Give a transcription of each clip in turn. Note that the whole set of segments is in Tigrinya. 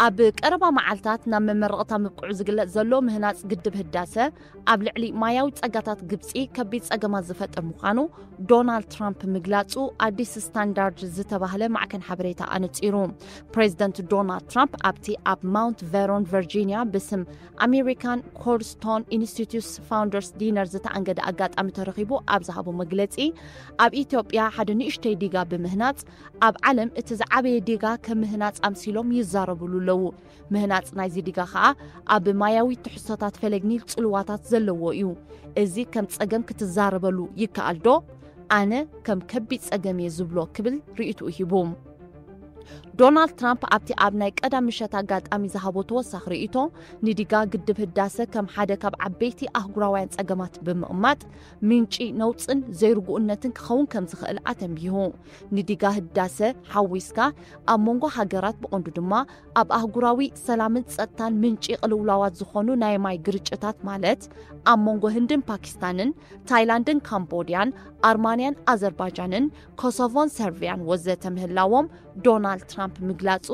ኣብ ቀረባ መዓልታት ናብ መመረቕታ ምብቅዑ ዝግለጽ ዘሎ ምህናጽ ግድብ ህዳሰ ኣብ ልዕሊ ማያዊ ጸጋታት ግብጺ ከቢድ ጸገማት ዝፈጥር ምዃኑ ዶናልድ ትራምፕ ምግላጹ ኣዲስ ስታንዳርድ ዝተባህለ ማዕከን ሓበሬታ ኣነጺሩ። ፕሬዚደንት ዶናልድ ትራምፕ ኣብቲ ኣብ ማውንት ቨሮን ቨርጂኒያ ብስም ኣሜሪካን ኮርስቶን ኢንስቲትዩትስ ፋውንደርስ ዲነር ዝተኣንገደ ኣጋጣሚ ተረኺቡ ኣብ ዝሃቦ መግለጺ፣ ኣብ ኢትዮጵያ ሓደ ንእሽተይ ዲጋ ብምህናጽ ኣብ ዓለም እቲ ዝዓበየ ዲጋ ከም ምህናጽ ኣምሲሎም ይዛረብሉ ኣለዉ። ምህናጽ ናይዚ ዲጋ ኸኣ ኣብ ማያዊ ትሕዝቶታት ፈለግ ኒል ጽልዋታት ዘለዎ እዩ። እዚ ከም ጸገም ክትዛረበሉ ይከኣል ዶ? ኣነ ከም ከቢድ ጸገም እየ ዝብሎ ክብል ርእይትኡ ሂቡ። ዶናልድ ትራምፕ ኣብቲ ኣብ ናይ ቀዳም ምሸት ኣጋጣሚ ዝሃቦ ተወሳኺ ርእይቶ፣ ንዲጋ ግድብ ህዳሰ ከም ሓደ ካብ ዓበይቲ ኣህጉራውያን ጸገማት ብምቕማጥ፣ ምንጪ ነውጽን ዘይርጉእነትን ክኸውን ከም ዝኽእል ኣተንቢሁ። ንዲጋ ህዳሰ ሓዊስካ ኣብ መንጎ ሃገራት ብቐንዱ ድማ ኣብ ኣህጉራዊ ሰላምን ጸጥታን ምንጪ ቅልውላዋት ዝኾኑ ናይ ማይ ግርጭታት ማለት ኣብ መንጎ ህንድን ፓኪስታንን፣ ታይላንድን ካምቦድያን፣ ኣርማንያን ኣዘርባጃንን፣ ኮሶቮን ሰርቪያን ወዘተ ምህላዎም ዶናልድ ትራምፕ ምግላጹ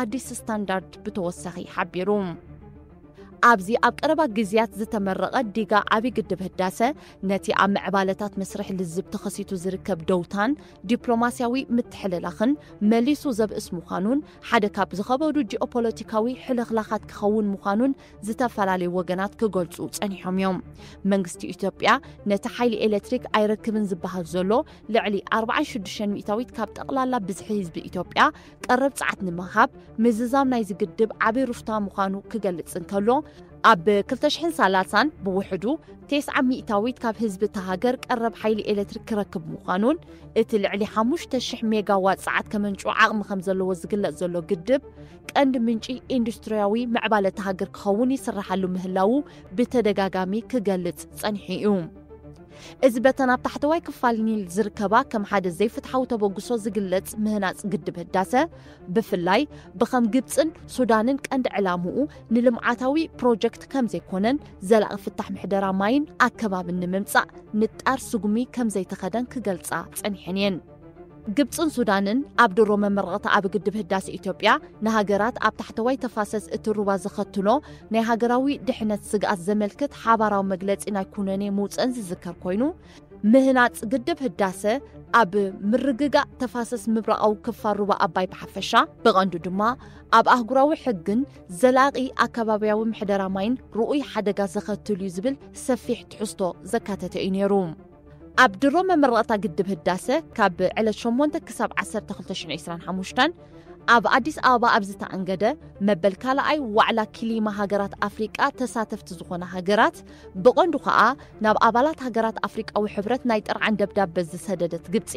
ኣዲስ ስታንዳርድ ብተወሳኺ ሓቢሩ። ኣብዚ ኣብ ቀረባ ግዜያት ዝተመረቐ ዲጋ ዓቢ ግድብ ህዳሰ ነቲ ኣብ ምዕባለታት መስርሕ ልዝብ ተኸሲቱ ዝርከብ ደውታን ዲፕሎማስያዊ ምትሕልላኽን መሊሱ ዘብእስ ምዃኑን ሓደ ካብ ዝኸበዱ ጂኦፖለቲካዊ ሕልኽላኻት ክኸውን ምዃኑን ዝተፈላለዩ ወገናት ክገልጹ ጸኒሖም እዮም። መንግስቲ ኢትዮጵያ ነቲ ሓይሊ ኤሌክትሪክ ኣይረክብን ዝበሃል ዘሎ ልዕሊ ኣርባዓን ሽዱሽተን ሚእታዊት ካብ ጠቕላላ ብዝሒ ህዝቢ ኢትዮጵያ ቀረብ ጸዓት ንምሃብ ምዝዛም ናይዚ ግድብ ዓቢ ሩፍታ ምዃኑ ክገልጽ እንከሎ፣ ኣብ ክልተ ሽሕን ሰላሳን ብውሕዱ ተስዓ ሚእታዊት ካብ ህዝቢ እታ ሃገር ቀረብ ሓይሊ ኤሌክትሪክ ክረክብ ምዃኑን፣ እቲ ልዕሊ ሓሙሽተ ሽሕ ሜጋዋት ጸዓት ከመንጭው ዓቕሚ ከም ዘለዎ ዝግለጽ ዘሎ ግድብ፣ ቀንዲ ምንጪ ኢንዱስትሪያዊ ምዕባለ እታ ሃገር ክኸውን ይስራሓሉ ምህላዉ ብተደጋጋሚ ክገልጽ ጸኒሑ እዩ። እዚ በተን ኣብ ታሕተዋይ ክፋል ኒል ዝርከባ ከም ሓደ ዘይፍትሓዊ ተበግሶ ዝግለጽ ምህናጽ ግድብ ህዳሰ፣ ብፍላይ ብኸም ግብጽን ሱዳንን ቀንዲ ዕላምኡ ንልምዓታዊ ፕሮጀክት ከም ዘይኮነን፣ ዘላቒ ፍታሕ ምሕደራ ማይን ኣከባብን ንምምጻእ ንጣር ስጉሚ ከም ዘይተኸደን ክገልጻ ጸኒሐን እየን። ግብጽን ሱዳንን ኣብ ድሮ መመረቕታ ኣብ ግድብ ህዳሰ ኢትዮጵያ ንሃገራት ኣብ ታሕተዋይ ተፋሰስ እቲ ሩባ ዘኸትሎ ናይ ሃገራዊ ድሕነት ስግኣት ዘመልክት ሓባራዊ መግለጺ ናይ ኩነኔ ምውጸን ዝዝከር ኮይኑ፣ ምህናጽ ግድብ ህዳሰ ኣብ ምርግጋእ ተፋሰስ ምብራቓዊ ክፋል ሩባ ኣባይ ብሓፈሻ፣ ብቐንዱ ድማ ኣብ ኣህጉራዊ ሕግን ዘላቒ ኣከባብያዊ ምሕደራ ማይን ርኡይ ሓደጋ ዘኸትል እዩ ዝብል ሰፊሕ ትሕዝቶ ዘካተተ እዩ ነይሩ። ኣብ ድሮ መመረቕታ ግድብ ህዳሰ ካብ ዕለት ሸሞንተ ክሳብ ዓሰርተ ክልተ ሽሕን ዕስራን ሓሙሽተን ኣብ ኣዲስ ኣበባ ኣብ ዝተኣንገደ መበል ካልኣይ ዋዕላ ክሊማ ሃገራት ኣፍሪቃ ተሳተፍቲ ዝኾና ሃገራት፣ ብቐንዱ ኸኣ ናብ ኣባላት ሃገራት ኣፍሪቃዊ ሕብረት ናይ ጥርዓን ደብዳበ ዝሰደደት ግብጺ፣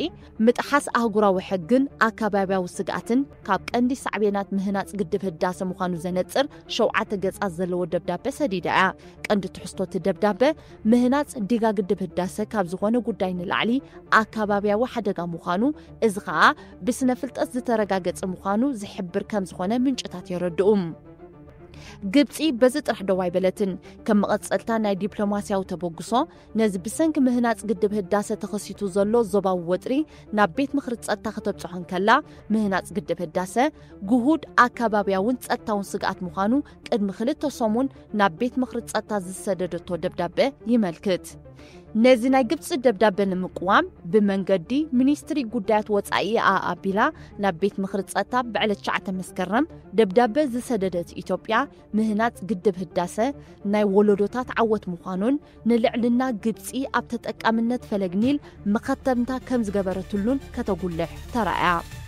ምጥሓስ ኣህጉራዊ ሕግን ኣከባብያዊ ስግኣትን ካብ ቀንዲ ሳዕቤናት ምህናጽ ግድብ ህዳሰ ምዃኑ ዘነጽር ሸውዓተ ገጻት ዘለዎ ደብዳበ ሰዲዳ እያ። ቀንዲ ትሕዝቶ እቲ ደብዳበ፣ ምህናጽ ዲጋ ግድብ ህዳሰ ካብ ዝኾነ ጉዳይ ንላዕሊ ኣከባብያዊ ሓደጋ ምዃኑ፣ እዚ ኸኣ ብስነ ፍልጠት ዝተረጋገጸ ምዃኑ ዝሕብር ከም ዝኾነ ምንጭታት የረድኡ። ግብጺ በዚ ጥራሕ ደው ኣይበለትን። ከም መቐጸልታ ናይ ዲፕሎማስያዊ ተበግሶ፣ ነዚ ብሰንኪ ምህናጽ ግድብ ህዳሰ ተኸሲቱ ዘሎ ዞባዊ ወጥሪ ናብ ቤት ምኽሪ ጸጥታ ከተብጽሖ እንከላ፣ ምህናጽ ግድብ ህዳሰ ግሁድ ኣከባብያውን ጸጥታውን ስግኣት ምዃኑ ቅድሚ ክልተ ሰሙን ናብ ቤት ምኽሪ ጸጥታ ዝሰደደቶ ደብዳበ ይመልክት። ነዚ ናይ ግብጺ ደብዳበ ንምቅዋም ብመንገዲ ሚኒስትሪ ጉዳያት ወጻኢ ኣቢላ ናብ ቤት ምኽሪ ጸጥታ ብዕለት ትሽዓተ መስከረም ደብዳበ ዝሰደደት ኢትዮጵያ፣ ምህናጽ ግድብ ህዳሰ ናይ ወለዶታት ዓወት ምዃኑን ንልዕልና ግብጺ ኣብ ተጠቃምነት ፈለግ ኒል መኸተምታ ከም ዝገበረትሉን ከተጉልሕ ተራእያ።